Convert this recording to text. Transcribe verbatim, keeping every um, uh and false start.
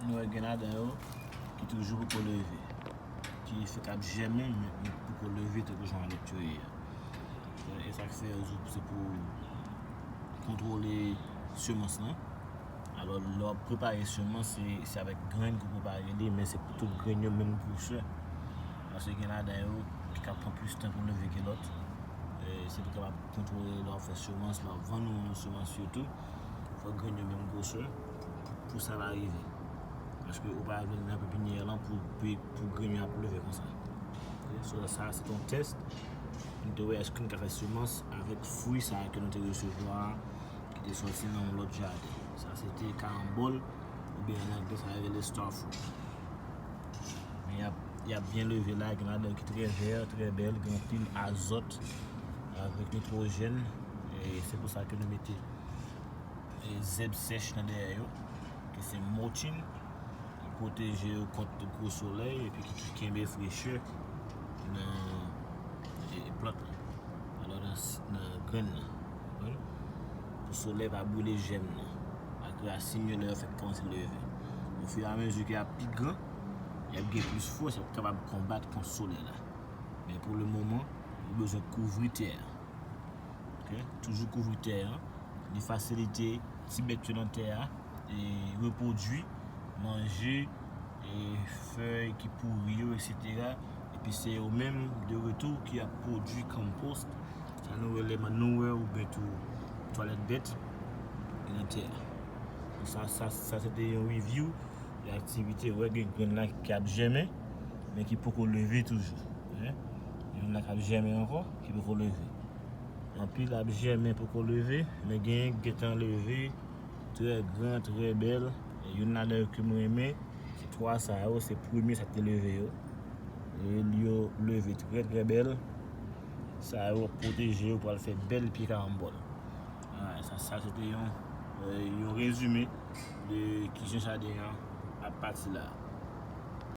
Nou wè gen ladan yo ki toujou poko leve, ki fèk ap jèmen, men poko leve tankou jan lòt yo ye a. E sa k fè yo se pou kontwole semans lan. Alò, lè w ap prepare semans, se, se avèk grenn ke w prepare li, men se pou tout grenn yo menm gwosè. Paske gen ladan yo ki ka pran plis tan pou leve ke lòt. E, se pou kapab kontwole lè w ap fè semans, lè w ap vann ou semans yo tou. Fòk grenn yo menm gwosè pou, pou, pou sa va rive. Paske ou pa vin nan pepinyè lan pou, pou, pou grenn yo ap leve konsa. Ok, so sa, se yon tès. Nou te wè èske nou ka fè semans avèk fwi sa ke nou te resevwa, ki te sòti nan yon lòt jaden. Sa, se te karanbòl, oubyen an anglè, sa rele star fruit. Men y ap, y ap byen leve la, gen ladan ki trè vè, trè bèl, gen anpil azòt, avèk nitrojèn. E se pou sa ke nou mete, e, zèb sèch nan dèyè yo, ke se mulching, ki pwoteje yo kont gwo solèy, epi ki, ki kenbe frechè nan, e, plant lan. Alò, nan, nan grenn lan. Konprann? Pou solèy pa brile jèm nan. Ak rasin yo lè yo fèk kòmanse leve. Ofiramezi ke y ap pi gran, y ap gen plis fòs, y ap kapab konbat kont solèy la. Men pou le moman, ou bezwen kouvri tè a. Ok? Toujou kouvri tè a. Li fasilite ti bèt yo nan tè a e repwodui, manje, e fèy ki pouri yo, etsetera. Epi se yo menm, de retou, ki ap pwodui konpòs, sa nou rele manure oubyen tou twalèt bèt, ki nan tè a. Sa, sa, sa se te yon review de aktivite, wè gen grenn la ki ap jèmen, men ki poko leve toujou. Hein? Youn la k ap jèmen ankò, ki poko leve. Anpil ap jèmen poko leve, men gen gentan leve, trè gran, trè bèl. E youn ladan yo ke m renmen, se twa sa yo, se premye sa k te leve yo. E yo leve trè, trè bèl. Sa yo pwoteje yo pou al fè bèl pye karanbòl. Alright, sa, sa se te yon, e, yon rezime de kijan jaden an ap pati la.